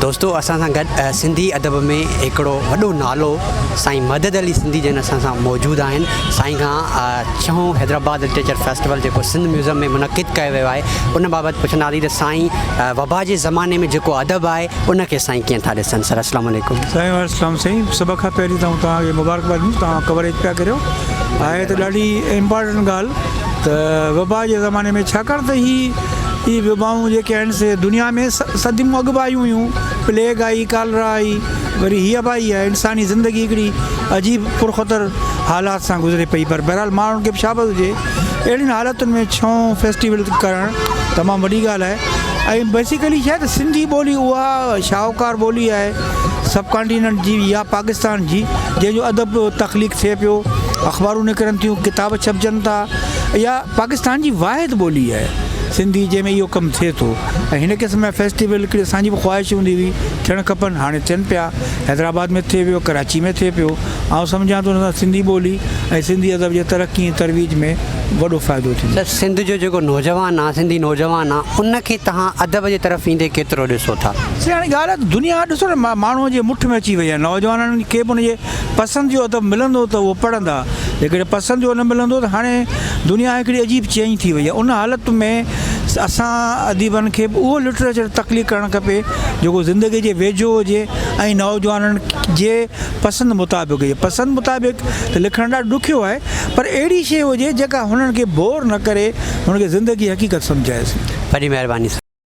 دوستو اسان سان گڏ سنڌي ادب ۾ هڪڙو وڏو نالو سائين مدد علي سنڌي جن اسان سان موجود آهن سائين کان ڇهون حيدرآباد لٽريچر فيسٽيول جيڪو سنڌ ميوزم ۾ منعقد ڪيو ويو آهي ان بابت پڇنداسين ته سائين وبا جي زماني ۾ جيڪو ادب آهي ان کي سائين ڪيئن ٿا ڏسن سر اسلام عليڪم. سائين وعليڪم السلام سائين سڀ کان پهرين ته آئون توهان کي مبارڪباد ڏيندس توهان ڪوريج پيا ڪريو آهي ته ڏاڍي امپارٽنٽ ڳالهه ته وبا جي زماني ۾ ڇاڪاڻ ته هي اهي وبائون جيڪي آهن سي دنيا ۾ صديون اڳ به آيون هيون، پليگ آئي، ڪالرا آئي، وري هيء به آئي آهي، انساني زندگي هڪڙي عجيب پرخطر حالات سان گذري پئي پر بهرحال ماڻهن کي به شابس هجي اهڙين حالتن ۾ ڇهون فيسٽيول ڪرڻ تمام وڏي ڳالهه آهي ۽ بيسيڪلي ڇا آهي ته سنڌي ٻولي اها شاهوڪار ٻولي آهي سب ڪانٽيننٽ جي يا پاڪستان جي جنهن جو ادب تخليق ٿئي پيو، اخبارون نڪرن ٿيون، ڪتاب ڇپجن ٿا يا پاڪستان جي واحد ٻولي آهي سنڌي جنهن ۾ اهو ڪم ٿئي ٿو ۽ هن قسم جا فيسٽيول هڪڙي اسان جي به خواهش هوندي هئي ٿيڻ کپن هاڻي ٿين پيا حيدرآباد ۾ ٿئي پيو ڪراچي ۾ ٿئي پيو آئون سمجهان ٿو ان سان سنڌي ٻولي ۽ سنڌي ادب جي ترقي ۽ ترويج ۾ وڏو فائدو ٿيندو. سر سنڌ جو جيڪو نوجوان آ سنڌي نوجوان آ ان کي توهان ادب جي طرف ايندي ڪيترو ڏسو ٿا؟ سر هاڻي ڳالهه آ ته دنيا ڏسو نه ماڻهو جي مٺ ۾ اچي وئي آ نوجوانن کي به ان جي پسند جو ادب ملندو ته اهو پڙهندا، جيڪڏهن پسند جو نه ملندو ته هاڻي دنيا هڪڙي عجيب چينج ٿي وئي آهي، ان حالت ۾ اسان اديبن کي به اهو لٽريچر تخليق ڪرڻ کپي جيڪو زندگي جي ويجهو هجي ۽ نوجوانن جي پسند مطابق هجي، پسند مطابق ته لکڻ ڏاڍو ڏکيو آهي پر اهڙي شيء هجي جيڪا هنن کي بور نه ڪري، هنن کي زندگي حقيقت سمجهائي سگهي. وڏي مهرباني سر.